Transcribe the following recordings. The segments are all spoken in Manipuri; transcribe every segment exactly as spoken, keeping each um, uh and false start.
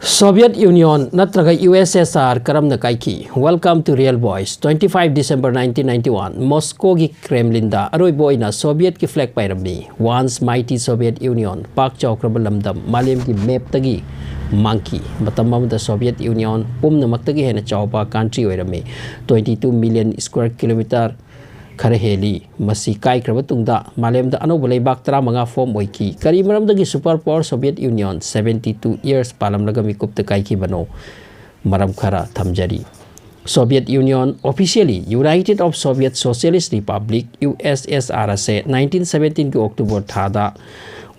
Soviet Union ꯅꯠꯇ꯭ꯔꯒ U S S R ꯀꯔꯝꯅ ꯀꯥꯏꯈꯤ? Welcome to Real Voice꯫ Twenty five December nineteen ninety one, ꯃꯣꯁꯀꯣꯒꯤ ꯀ꯭ꯔꯦꯝꯂꯤꯟꯗ ꯑꯔꯣꯏꯕ ꯑꯣꯏꯅ ꯁꯣꯚꯤꯌꯦꯠꯀꯤ flag ꯄꯥꯏꯔꯝꯃꯤ꯫ Once mighty Soviet Union, ꯄꯥꯛ ꯆꯥꯎꯈ꯭ꯔꯕ ꯂꯝꯗꯝ, ꯃꯥꯂꯦꯝꯒꯤ ꯃꯦꯞꯇꯒꯤ ꯃꯥꯡꯈꯤ꯫ ꯃꯇꯝ ꯑꯃꯗ ꯁꯣꯚꯤꯌꯦꯠ ꯌꯨꯅꯤꯌꯟ ꯄꯨꯝꯅꯃꯛꯇꯒꯤ ꯍꯦꯟꯅ ꯆꯥꯎꯕ ꯀꯟꯇ꯭ꯔꯤ ꯑꯣꯏꯔꯝꯃꯤ꯫ Twenty two million square kilometer ꯈꯔ ꯍꯦꯜꯂꯤ꯫ ꯃꯁꯤ ꯀꯥꯏꯈ꯭ꯔꯕ ꯇꯨꯡꯗ ꯃꯥꯂꯦꯝꯗ ꯑꯅꯧꯕ ꯂꯩꯕꯥꯛ ꯇꯔꯥꯃꯉꯥ ꯐꯣꯝ ꯑꯣꯏꯈꯤ꯫ ꯀꯔꯤ ꯃꯔꯝꯗꯒꯤ super power Soviet Union seventy two years ꯄꯥꯜꯂꯝꯂꯒ ꯃꯤꯀꯨꯞꯇ ꯀꯥꯏꯈꯤꯕꯅꯣ? ꯃꯔꯝ ꯈꯔ ꯊꯝꯖꯔꯤ꯫ Soviet Union, officially United of Soviet Socialist Republic, U S S R ꯑꯁꯦ nineteen seventeen ꯒꯤ October ꯊꯥꯗ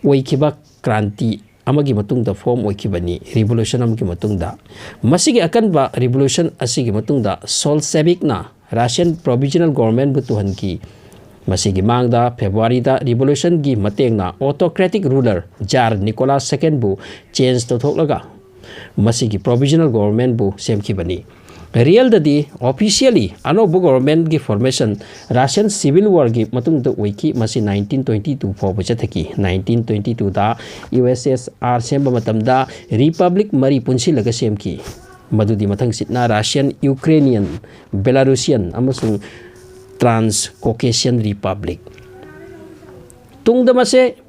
ꯑꯣꯏꯈꯤꯕ ꯀ꯭ꯔꯥꯟꯇꯤ ꯑꯃꯒꯤ ꯃꯇꯨꯡꯗ ꯐꯣꯝ ꯑꯣꯏꯈꯤꯕꯅꯤ, ꯔꯤꯚꯣꯂꯨꯁꯟ ꯑꯃꯒꯤ ꯃꯇꯨꯡꯗ꯫ ꯃꯁꯤꯒꯤ ꯑꯀꯟꯕ ꯔꯤꯚꯣꯂꯨꯁꯟ ꯑꯁꯤꯒꯤ ꯃꯇꯨꯡꯗ ꯁꯣꯜꯁꯦꯕꯤꯛꯅ ꯔꯁꯤꯌꯟ ꯄ꯭ꯔꯣꯚꯤꯖꯅꯦꯜ ꯒꯣꯚꯔꯟꯃꯦꯟꯠꯕꯨ ꯇꯨꯍꯟꯈꯤ꯫ ꯃꯁꯤꯒꯤ ꯃꯥꯡꯗ ꯐꯦꯕ꯭ꯔꯨꯋꯥꯔꯤꯗ ꯔꯤꯚꯣꯂꯨꯁꯟꯒꯤ ꯃꯇꯦꯡꯅ ꯑꯣꯇꯣꯀ꯭ꯔꯦꯇꯤꯛ ꯔꯨꯂꯔ ꯖꯥꯔ ꯅꯤꯀꯣꯂꯥꯁ ꯁꯦꯀꯦꯟꯕꯨ ꯆꯦꯟꯖ ꯇꯧꯊꯣꯛꯂꯒ ꯃꯁꯤꯒꯤ ꯄ꯭ꯔꯣꯚꯤꯖꯅꯦꯜ ꯒꯣꯚꯔꯟꯃꯦꯟꯠꯕꯨ ꯁꯦꯝꯈꯤꯕꯅꯤ꯫ ꯔꯤꯌꯦꯜꯗꯗꯤ, ꯑꯣꯐꯤꯁꯤꯌꯦꯜꯂꯤ ꯑꯅꯧꯕ ꯒꯣꯚꯔꯟꯃꯦꯟꯠꯒꯤ ꯐꯣꯔꯃꯦꯁꯟ ꯔꯁꯤꯌꯟ ꯁꯤꯚꯤꯜ ꯋꯥꯔꯒꯤ ꯃꯇꯨꯡꯗ ꯑꯣꯏꯈꯤ꯫ ꯃꯁꯤ nineteen twenty two ꯐꯥꯎꯕ ꯆꯠꯊꯈꯤ꯫ Nineteen twenty twoꯗ U S S R ꯁꯦꯝꯕ ꯃꯇꯝꯗ ꯔꯤꯄꯕ꯭ꯂꯤꯛ ꯃꯔꯤ ꯄꯨꯟꯁꯤꯜꯂꯒ ꯁꯦꯝꯈꯤ, ꯃꯗꯨꯗꯤ ꯃꯊꯪꯁꯤꯠꯅ ꯔꯁꯤꯌꯟ, ꯌꯨꯀ꯭ꯔꯦꯅꯤꯌꯟ, ꯕꯦꯂꯥꯔꯨꯁꯤꯌꯟ ꯑꯃꯁꯨꯡ ꯇ꯭ꯔꯥꯟꯁ ꯀꯣꯀꯦꯁꯤꯌꯟ ꯔꯤꯄꯕ꯭ꯂꯤꯛ꯫ ꯇꯨꯡꯗ ꯃꯁꯦ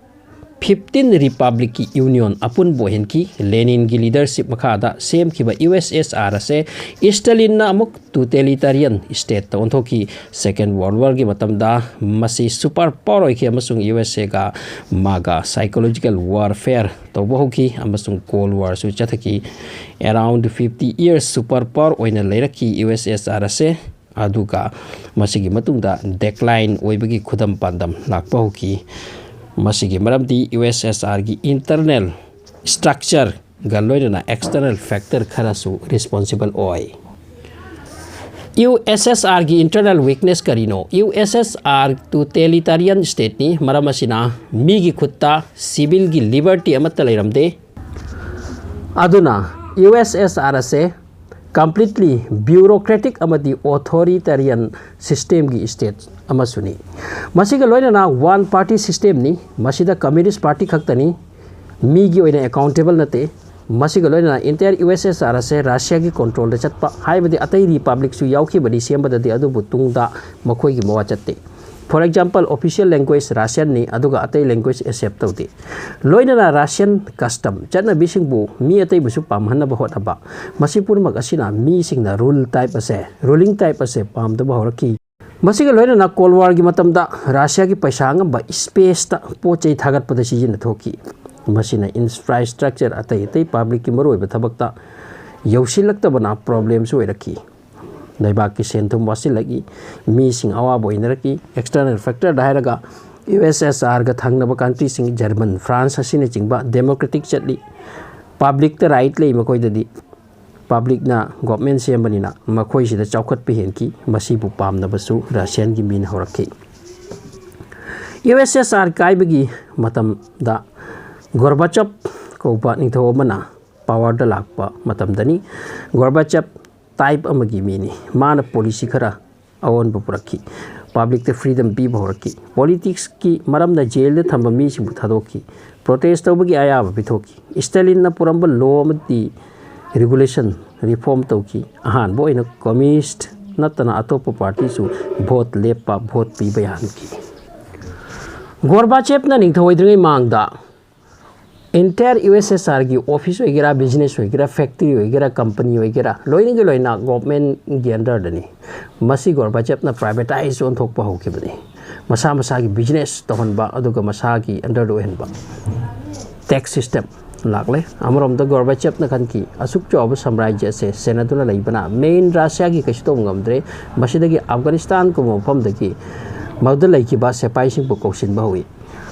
ꯐꯤꯐꯇꯤꯟ ꯔꯤꯄꯕ꯭ꯂꯤꯛꯀꯤ ꯌꯨꯅꯤꯌꯟ ꯑꯄꯨꯟꯕ ꯑꯣꯏꯍꯟꯈꯤ꯫ ꯂꯦꯅꯤꯟꯒꯤ ꯂꯤꯗꯔꯁꯤꯞ ꯃꯈꯥꯗ ꯁꯦꯝꯈꯤꯕ U S S R ꯑꯁꯦ ꯁ꯭ꯇꯥꯂꯤꯟꯅ ꯑꯃꯨꯛ ꯇꯣꯇꯦꯂꯤꯇꯥꯔꯤꯌꯟ ꯁ꯭ꯇꯦꯠꯇ ꯑꯣꯟꯊꯣꯛꯈꯤ꯫ ꯁꯦꯀꯦꯟ ꯋꯥꯔꯜ ꯋꯥꯔꯒꯤ ꯃꯇꯝꯗ ꯃꯁꯤ ꯁꯨꯄꯔ ꯄꯥꯋꯔ ꯑꯣꯏꯈꯤ ꯑꯃꯁꯨꯡ U S Aꯒ ꯃꯥꯒ ꯁꯥꯏꯀꯣꯂꯣꯖꯤꯀꯦꯜ ꯋꯥꯔꯐꯦꯌꯔ ꯇꯧꯕ ꯍꯧꯈꯤ ꯑꯃꯁꯨꯡ ꯀꯣꯜ ꯋꯥꯔꯁꯨ ꯆꯠꯊꯈꯤ꯫ Around fifty years super power ꯑꯣꯏꯅ ꯂꯩꯔꯛꯈꯤ U S S R ꯑꯁꯦ꯫ ꯑꯗꯨꯒ ꯃꯁꯤꯒꯤ ꯃꯇꯨꯡꯗ ꯗꯦꯀ꯭ꯂꯥꯏꯟ ꯑꯣꯏꯕꯒꯤ ꯈꯨꯗꯝ ꯄꯥꯟꯗꯝ ꯂꯥꯛꯄ ꯍꯧꯈꯤ꯫ ꯃꯁꯤꯒꯤ ꯃꯔꯝꯗꯤ U S S Rꯒꯤ ꯏꯟꯇꯔꯅꯦꯜ ꯁ꯭ꯇ꯭ꯔꯛꯆꯔꯒ ꯂꯣꯏꯅꯅ ꯑꯦꯛꯁꯇꯔꯅꯦꯜ ꯐꯦꯛꯇꯔ ꯈꯔꯁꯨ ꯔꯦꯁꯄꯣꯟꯁꯤꯕꯜ ꯑꯣꯏ꯫ U S S Rꯒꯤ ꯏꯟꯇꯔꯅꯦꯜ ꯋꯤꯛꯅꯦꯁ ꯀꯔꯤꯅꯣ? U S S R totalitarian ꯁ꯭ꯇꯦꯠꯅꯤ, ꯃꯔꯝ ꯑꯁꯤꯅ ꯃꯤꯒꯤ ꯈꯨꯠꯇ ꯁꯤꯚꯤꯜꯒꯤ ꯂꯤꯕꯔꯇꯤ ꯑꯃꯠꯇ ꯂꯩꯔꯝꯗꯦ꯫ ꯑꯗꯨꯅ U S S R ꯑꯁꯦ ꯀꯝꯄ꯭ꯂꯤꯠꯂꯤ ꯕ꯭ꯌꯨꯔꯣꯀ꯭ꯔꯦꯇꯤꯛ ꯑꯃꯗꯤ ꯑꯣꯊꯣꯔꯤꯇꯦꯔꯤꯌꯟ ꯁꯤꯁꯇꯦꯝꯒꯤ ꯁ꯭ꯇꯦꯠ ꯑꯃꯁꯨꯅꯤ꯫ ꯃꯁꯤꯒ ꯂꯣꯏꯅꯅ ꯋꯥꯟ ꯄꯥꯔꯇꯤ ꯁꯤꯁꯇꯦꯝꯅꯤ꯫ ꯃꯁꯤꯗ ꯀꯝꯃ꯭ꯌꯨꯅꯤꯁ ꯄꯥꯔꯇꯤ ꯈꯛꯇꯅꯤ ꯃꯤꯒꯤ ꯑꯣꯏꯅ ꯑꯦꯀꯥꯎꯟꯇꯦꯕꯜ ꯅꯠꯇꯦ꯫ ꯃꯁꯤꯒ ꯂꯣꯏꯅꯅ entire U S S R ꯑꯁꯦ ꯔꯁꯤꯌꯥꯒꯤ controlꯗ ꯆꯠꯄ, ꯍꯥꯏꯕꯗꯤ ꯑꯇꯩ republicꯁꯨ ꯌꯥꯎꯈꯤꯕꯅꯤ ꯁꯦꯝꯕꯗꯗꯤ, ꯑꯗꯨꯕꯨ ꯇꯨꯡꯗ ꯃꯈꯣꯏꯒꯤ ꯃꯋꯥ ꯆꯠꯇꯦ꯫ For example, official language Russianꯅꯤ, ꯑꯗꯨꯒ ꯑꯇꯩ language accept ꯇꯧꯗꯦ꯫ ꯂꯣꯏꯅꯅ Russian custom, ꯆꯠꯅꯕꯤꯁꯤꯡꯕꯨ ꯃꯤ ꯑꯇꯩꯕꯨꯁꯨ ꯄꯥꯝꯍꯟꯅꯕ ꯍꯣꯠꯅꯕ, ꯃꯁꯤ ꯄꯨꯝꯅꯃꯛ ꯑꯁꯤꯅ ꯃꯤꯁꯤꯡꯅ rule type ꯑꯁꯦ, ruling type ꯑꯁꯦ ꯄꯥꯝꯗꯕ ꯍꯧꯔꯛꯈꯤ꯫ ꯃꯁꯤꯒ ꯂꯣꯏꯅꯅ Cold Warꯒꯤ ꯃꯇꯝꯗ ꯔꯁꯤꯌꯥꯒꯤ ꯄꯩꯁꯥ ꯑꯉꯝꯕ spaceꯇ ꯄꯣꯠ ꯆꯩ ꯊꯥꯒꯠꯄꯗ ꯁꯤꯖꯤꯟꯅꯊꯣꯛꯈꯤ꯫ ꯃꯁꯤꯅ infrastructure ꯑꯇꯩ ꯑꯇꯩ publicꯀꯤ ꯃꯔꯨꯑꯣꯏꯕ ꯊꯕꯛꯇ ꯌꯧꯁꯤꯜꯂꯛꯇꯕꯅ problemꯁꯨ ꯑꯣꯏꯔꯛꯈꯤ꯫ ꯂꯩꯕꯥꯛꯀꯤ ꯁꯦꯟ ꯊꯨꯝ ꯋꯥꯠꯁꯤꯜꯂꯛꯏ, ꯃꯤꯁꯤꯡ ꯑꯋꯥꯕ ꯑꯣꯏꯅꯔꯛꯏ꯫ External factorꯗ ꯍꯥꯏꯔꯒ U S S Rꯒ ꯊꯪꯅꯕ countryꯁꯤꯡ, German, France ꯑꯁꯤꯅꯆꯤꯡꯕ democratic ꯆꯠꯂꯤ꯫ Publicꯇ right ꯂꯩ ꯃꯈꯣꯏꯗꯗꯤ꯫ Publicꯅ government ꯁꯦꯝꯕꯅꯤꯅ ꯃꯈꯣꯏꯁꯤꯗ ꯆꯥꯎꯈꯠꯄ ꯍꯦꯟꯈꯤ꯫ ꯃꯁꯤꯕꯨ ꯄꯥꯝꯅꯕꯁꯨ Russianꯒꯤ ꯃꯤꯅ ꯍꯧꯔꯛꯈꯤ꯫ U S S R ꯀꯥꯏꯕꯒꯤ ꯃꯇꯝꯗ Gorbachev ꯀꯧꯕ ꯅꯤꯡꯊꯧ ꯑꯃꯅ powerꯗ ꯂꯥꯛꯄ ꯃꯇꯝꯗꯅꯤ꯫ Gorbachev type ꯑꯃꯒꯤ ꯃꯤꯅꯤ꯫ ꯃꯥꯅ policy ꯈꯔ ꯑꯑꯣꯟꯕ ꯄꯨꯔꯛꯈꯤ꯫ Publicꯇ freedom ꯄꯤꯕ ꯍꯧꯔꯛꯈꯤ꯫ Politicsꯀꯤ ꯃꯔꯝꯅ jailꯗ ꯊꯝꯕ ꯃꯤꯁꯤꯡꯕꯨ ꯊꯥꯗꯣꯛꯈꯤ꯫ Protest ꯇꯧꯕꯒꯤ ꯑꯌꯥꯕ ꯄꯤꯊꯣꯛꯈꯤ꯫ Stalinꯅ ꯄꯨꯔꯝꯕ law ꯑꯃꯗꯤ regulation reform ꯇꯧꯈꯤ꯫ ꯑꯍꯥꯟꯕ ꯑꯣꯏꯅ communist ꯅꯠꯇꯅ ꯑꯇꯣꯞꯄ partyꯁꯨ vote ꯂꯦꯞꯄ, vote ꯄꯤꯕ ꯌꯥꯍꯟꯈꯤ꯫ Gorbachevꯅ ꯅꯤꯡꯊꯧ ꯑꯣꯏꯗ꯭ꯔꯤꯉꯩ ꯃꯃꯥꯡꯗ entire U S S Rꯒꯤ office ꯑꯣꯏꯒꯦꯔꯥ, business ꯑꯣꯏꯒꯦꯔꯥ, factory ꯑꯣꯏꯒꯦꯔꯥ, company ꯑꯣꯏꯒꯦꯔꯥ, ꯂꯣꯏꯅꯒꯤ ꯂꯣꯏꯅ governmentꯒꯤ underꯗꯅꯤ꯫ ꯃꯁꯤ Gorbachevꯅ privatise ꯑꯣꯟꯊꯣꯛꯄ ꯍꯧꯈꯤꯕꯅꯤ꯫ ꯃꯁꯥ ꯃꯁꯥꯒꯤ business ꯇꯧꯍꯟꯕ, ꯑꯗꯨꯒ ꯃꯁꯥꯒꯤ underꯗ ꯑꯣꯏꯍꯟꯕ tax system ꯂꯥꯛꯂꯦ꯫ ꯑꯃꯔꯣꯝꯗ Gorbachevꯅ ꯈꯟꯈꯤ, ꯑꯁꯨꯛ ꯆꯥꯎꯕ ꯁꯥꯝꯔꯥꯖ꯭ꯌ ꯑꯁꯦ ꯁꯦꯟꯅꯗꯨꯅ ꯂꯩꯕꯅ main Russiaꯒꯤ ꯀꯩꯁꯨ ꯇꯧꯕ ꯉꯝꯗ꯭ꯔꯦ꯫ ꯃꯁꯤꯗꯒꯤ Afghanistanꯒꯨꯝꯕ ꯃꯐꯝꯗꯒꯤ ꯃꯗꯨꯗ ꯂꯩꯈꯤꯕ ꯁꯤꯄꯥꯏꯁꯤꯡꯕꯨ ꯀꯧꯁꯤꯟꯕ ꯍꯧꯏ꯫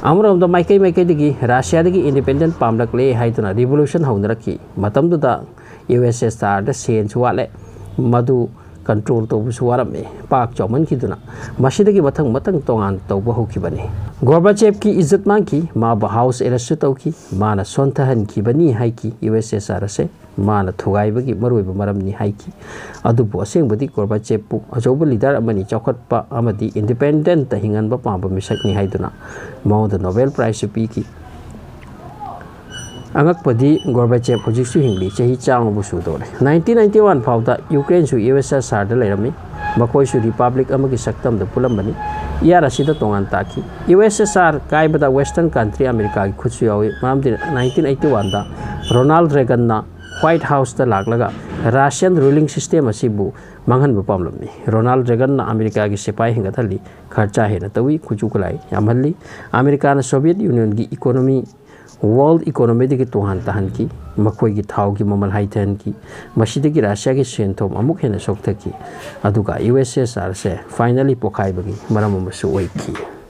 ꯑꯃꯔꯣꯝꯗ ꯃꯥꯏꯀꯩ ꯃꯥꯏꯀꯩꯗꯒꯤ Russiaꯗꯒꯤ independent ꯄꯥꯝꯂꯛꯂꯦ ꯍꯥꯏꯗꯨꯅ revolution ꯍꯧꯅꯔꯛꯈꯤ꯫ ꯃꯇꯝꯗꯨꯗ U S S Rꯗ ꯁꯦꯟꯁꯨ ꯋꯥꯠꯂꯦ, ꯃꯗꯨ control ꯇꯧꯕꯁꯨ ꯋꯥꯔꯝꯃꯤ, ꯄꯥꯛ ꯆꯥꯎꯃꯟꯈꯤꯗꯨꯅ꯫ ꯃꯁꯤꯗꯒꯤ ꯃꯊꯪ ꯃꯊꯪ ꯇꯣꯉꯥꯟ ꯇꯧꯕ ꯍꯧꯈꯤꯕꯅꯤ꯫ Gorbachevꯀꯤ ꯏꯖꯠ ꯃꯥꯡꯈꯤ, ꯃꯥꯕꯨ house arrestꯁꯨ ꯇꯧꯈꯤ꯫ ꯃꯥꯅ ꯁꯣꯟꯊꯍꯟꯈꯤꯕꯅꯤ ꯍꯥꯏꯈꯤ U S S R ꯑꯁꯦ꯫ ꯃꯥꯅ ꯊꯨꯒꯥꯏꯕꯒꯤ ꯃꯔꯨꯑꯣꯏꯕ ꯃꯔꯝꯅꯤ ꯍꯥꯏꯈꯤ꯫ ꯑꯗꯨꯕꯨ ꯑꯁꯦꯡꯕꯗꯤ Gorbachevꯄꯨ ꯑꯆꯧꯕ leader ꯑꯃꯅꯤ, ꯆꯥꯎꯈꯠꯄ ꯑꯃꯗꯤ independentꯇ ꯍꯤꯡꯍꯟꯕ ꯄꯥꯝꯕ ꯃꯤꯁꯛꯅꯤ ꯍꯥꯏꯗꯨꯅ ꯃꯉꯣꯟꯗ Nobel Prizeꯁꯨ ꯄꯤꯈꯤ꯫ ꯑꯉꯛꯄꯗꯤ ꯒꯣꯔꯕꯥꯆꯦꯞ ꯍꯧꯖꯤꯛꯁꯨ ꯍꯤꯡꯂꯤ, ꯆꯍꯤ ꯆꯥꯝꯃꯕꯨ ꯁꯨꯗꯧꯔꯦ꯫ ꯅꯥꯏꯟꯇꯤꯟ ꯑꯩꯠꯇꯤ ꯋꯥꯟ ꯐꯥꯎꯗ ꯌꯨꯀ꯭ꯔꯦꯟꯁꯨ ꯌꯨ ꯑꯦꯁ ꯑꯦꯁ ꯑꯥꯔꯗ ꯂꯩꯔꯝꯃꯤ꯫ ꯃꯈꯣꯏꯁꯨ ꯔꯤꯄꯕ꯭ꯂꯤꯛ ꯑꯃꯒꯤ ꯁꯛꯇꯝꯗ ꯄꯨꯜꯂꯝꯕꯅꯤ꯫ ꯏꯌꯥꯔ ꯑꯁꯤꯗ ꯇꯣꯉꯥꯟ ꯇꯥꯈꯤ꯫ ꯌꯨ ꯑꯦꯁ ꯑꯦꯁ ꯑꯥꯔ ꯀꯥꯏꯕꯗ ꯋꯦꯁꯇꯔꯟ ꯀꯟꯇ꯭ꯔꯤ ꯑꯃꯦꯔꯤꯀꯥꯒꯤ ꯈꯨꯠꯁꯨ ꯌꯥꯎꯏ, ꯃꯔꯝꯗꯤ ꯅꯥꯏꯟꯇꯤꯟ ꯑꯩꯠꯇꯤ ꯋꯥꯟꯗ ꯔꯣꯅꯥꯜꯗ ꯔꯦꯒꯟꯅ ꯋꯥꯏꯠ ꯍꯥꯎꯁꯇ ꯂꯥꯛꯂꯒ ꯔꯥꯁꯤꯌꯥꯟ ꯔꯨꯂꯤꯡ ꯁꯤꯁꯇꯦꯝ ꯑꯁꯤꯕꯨ ꯃꯥꯡꯍꯟꯕ ꯄꯥꯝꯂꯝꯃꯤ꯫ ꯔꯣꯅꯥꯜꯗ ꯔꯦꯒꯟꯅ ꯑꯃꯦꯔꯤꯀꯥꯒꯤ ꯁꯤꯐꯥꯏ ꯍꯦꯟꯒꯠꯍꯜꯂꯤ, ꯈꯔꯆꯥ ꯍꯦꯟꯅ ꯇꯧꯏ, ꯈꯨꯠꯁꯨ ꯈꯨꯠꯂꯥꯏ ꯌꯥꯝꯍꯜꯂꯤ꯫ ꯑꯃꯦꯔꯤꯀꯥꯅ ꯁꯣꯚꯤꯌꯦꯠ ꯌꯨꯅꯤꯌꯟꯒꯤ ꯏꯀꯣꯅꯣꯃꯤ ꯋꯥꯔꯜꯗ ꯏꯀꯣꯅꯣꯃꯤꯗꯒꯤ ꯇꯣꯉꯥꯟ ꯇꯥꯍꯟꯈꯤ꯫ ꯃꯈꯣꯏꯒꯤ ꯊꯥꯎꯒꯤ ꯃꯃꯜ ꯍꯟꯊꯍꯟꯈꯤ꯫ ꯃꯁꯤꯗꯒꯤ ꯔꯁꯤꯌꯥꯒꯤ ꯁꯦꯟꯊꯣꯛ ꯑꯃꯨꯛ ꯍꯦꯟꯅ ꯁꯣꯛꯊꯈꯤ꯫ ꯑꯗꯨꯒ ꯌꯨ ꯑꯦꯁ ꯑꯦꯁ ꯑꯥꯔꯁꯦ ꯐꯥꯏꯅꯦꯜꯂꯤ ꯄꯣꯈꯥꯏꯕꯒꯤ ꯃꯔꯝ ꯑꯃꯁꯨ ꯑꯣꯏꯈꯤ꯫